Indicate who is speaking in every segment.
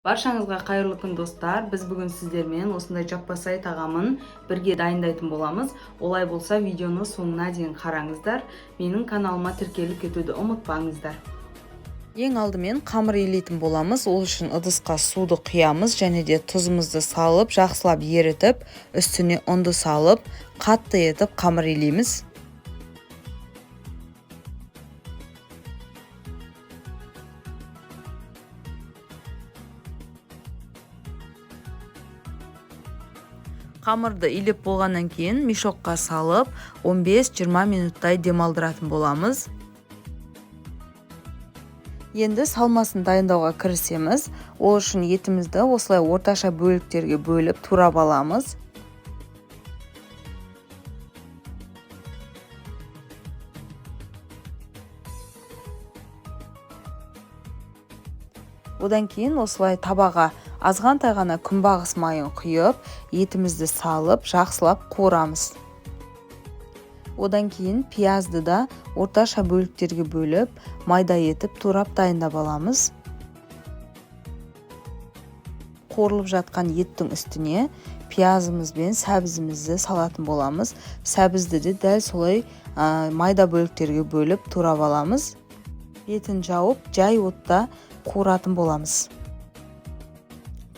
Speaker 1: Баршаңызға қайырлы күн, достар! Біз бүгін сіздермен осындай жаппасай тағамын бірге дайындайтын боламыз. Олай болса, видеоны соңына дейін қараңыздар. Менің каналыма тіркеліп кетуді ұмытпаңыздар.
Speaker 2: Ең алдымен қамыр илейтін боламыз. Ол үшін ыдысқа суды құямыз және де тұзымызды салып, жақсылап ерітіп, үстіне ұнды салып, қатты етіп қамыр илейміз. Қамырды илеп болғаннан кейін мешокқа салып, 15-20 минуттай демалдыратын боламыз. Енді салмасын дайындауға кірісеміз. Ол үшін етімізді осылай орташа бөліктерге бөліп турап аламыз. Одан кейін осылай табаға азғантай ғана күнбағыс майын құйып, етімізді салып, жақсылап қуырамыз. Одан кейін пиязды да орташа бөліктерге бөліп, майда етіп турап дайындап аламыз. Қуырылып жатқан еттің үстіне пиязымыз бен сәбізімізді салатын боламыз. Сәбізді де дәл солай майда бөліктерге бөліп турап аламыз. Бетін жауып, жай отта қуыратын боламыз.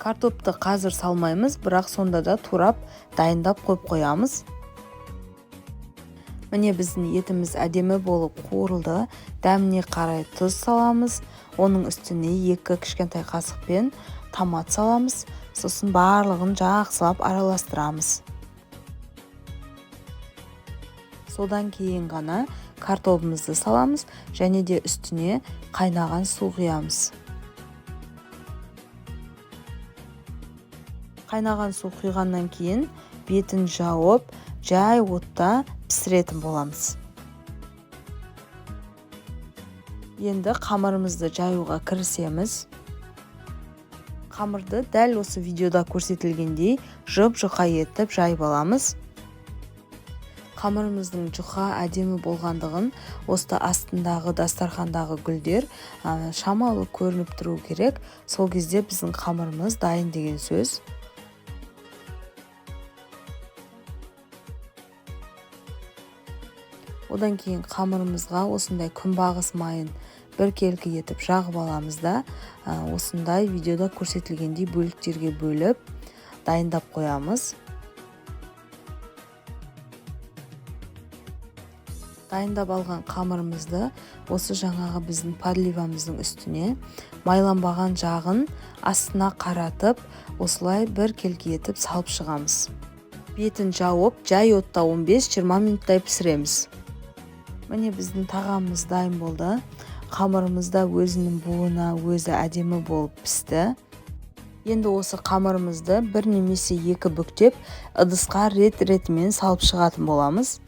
Speaker 2: Картопты қазір салмаймыз, бірақ сонда да турап дайындап қойып қоямыз. Міне, біздің етіміз әдемі болып қуырылды. Дәміне қарай тұз саламыз, оның үстіне 2 кішкентай қасықпен томат саламыз, сосын барлығын жақсылап араластырамыз. Содан кейін ғана картобымызды саламыз және де үстіне қайнаған су құямыз. Қайнаған су құйғаннан кейін бетін жауып, жай отта пісіретін боламыз. Енді қамырымызды жаюға кірісеміз. Қамырды дәл осы видеода көрсетілгендей жұп-жұқа етіп жайып аламыз. Қамырымыздың жұқа, әдемі болғандығын осы астындағы дастархандағы гүлдер шамалы көрініп тұру керек. Сол кезде біздің қамырымыз дайын деген сөз. Одан кейін қамырымызға осындай күнбағыс майын біркелкі етіп жағып аламыз да, осындай видеода көрсетілгендей бөліктерге бөліп дайындап қоямыз. Дайындап алған қамырымызды осы жаңағы біздің подливамыздың үстіне майланбаған жағын астына қаратып, осылай біркелкі етіп салып шығамыз. Бетін жауып, жай отта 15-20 минуттай пісіреміз. Міне, біздің тағамымыз дайын болды. Қамырымыз да өзінің буына өзі әдемі болып пісті. Енді осы қамырымызды бір немесе екі бүктеп, ыдысқа рет-ретімен салып шығатын боламыз.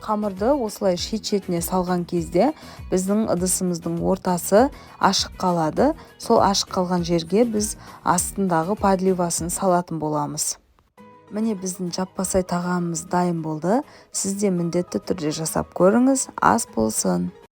Speaker 2: Қамырды осылай шет-шетіне салған кезде біздің ыдысымыздың ортасы ашық қалады. Сол ашық қалған жерге біз астындағы подливасын салатын боламыз. Міне, біздің жаппасай тағамымыз дайын болды. Сіз де міндетті түрде жасап көріңіз. Ас болсын.